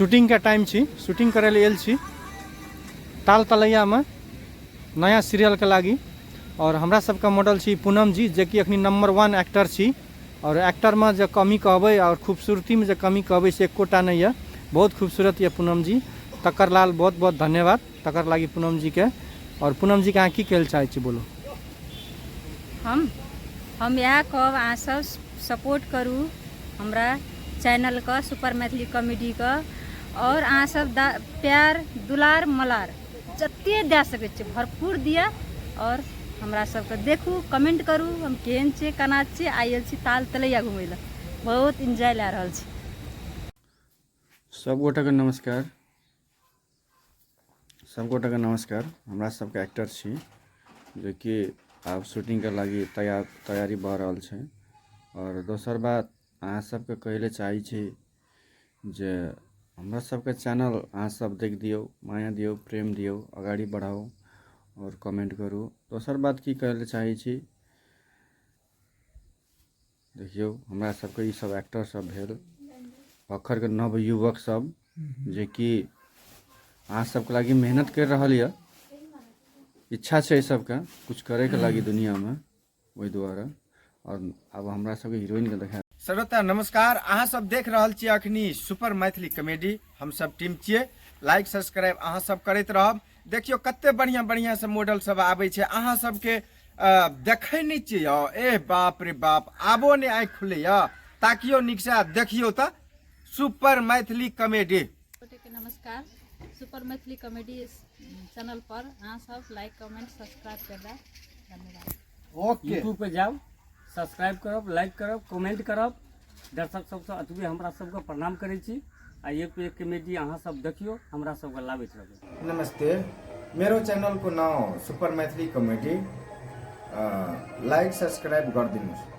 शूटिंगके time छी, shooting करै लए आयल छी ताल तलैयामे नया सीरियलके लागी। और हमरा सबके मॉडल छी पूनम जी, जेकि अखनी नंबर 1 एक्टर छी। और एक्टरमे जे कमी कहबै और खूबसूरतीमे जे कमी कहबै से एकोटा नहि यऽ, बहुत खूबसूरत यऽ पूनम जी। तकर लाल बहुत बहुत धन्यवाद तकर लागी पूनम जीके। और पूनम जीके अहाँ की कहै लए चाहै छी, बोलू। हम इएह कहब, अहाँ सब सपोर्ट करू हमरा चैनलके सुपर मैथिली कॉमेडीके। और अहाँ सब प्यार दुलार मलार जते दए सकै छियै भरपूर दिअ। और हमरा सबके देखू, कमेंट करू हम केहन छियै, केना छियै। आयल छी ताल तलैया घुमै लए, बहुत एन्जॉय लए रहल छी। सब गोटाके नमस्कार, सब गोटाके नमस्कार। हमरा सबके एक्टर छी जेकि आब शूटिंगके लागि तैयारी भऽ रहल छै। और दोसर बात अहाँ सबके कहै लए चाहै छी जे हमरा सबके चैनल अहाँ सब देख दियौ, माया दियौ, प्रेम दियौ, अगाडि बढ़ाउ और कमेंट करू। दोसर बात की कहै लए चाहै छी, देखियौ हमरा सबके ई सब एक्टर सब भेल भखरके नव युवक सब, जेकि अहाँ सबके लागि मेहनत करि रहल यऽ। इच्छा छै सबके कुछ करैके लागि दुनियामे, ओहि दुआरे। और आब हमरा सबके हीरोइनके देखा। श्रोता नमस्कार, अहाँ सब देख रहल छी अखनी सुपर मैथिली कॉमेडी। हम सब टीम छियै, लाइक सब्सक्राइब अहाँ सब करैत रहब। देखियौ कते बढ़िया बढ़िया सब मॉडल सब आबै छै, अहाँ सबके देखै नहि छियै यौ। ए बाप रे बाप, आबो नहि आँखि खुलैया, ताकियौ नीकसँ, देखियौ तऽ सुपर मैथिली कॉमेडी। गोटेके नमस्कार। सुपर मैथिली कॉमेडी चैनल पर अहाँ सब लाइक कमेंट सब्सक्राइब कर देब, धन्यवाद। ओके, यूट्यूब पे जाउ, सब्सक्राइब करब, लाइक करब, कमेंट करब। दर्शक सबसँ अतबे हमरा सबके प्रणाम करै छी। आ एक पे एक कॉमेडी अहाँ सब देखियौ, हमरा सबके लाबैत रहबै। नमस्ते, मेरो चैनलको नाम super Maithili comedy, like subscribe गरिदिनुहोस्।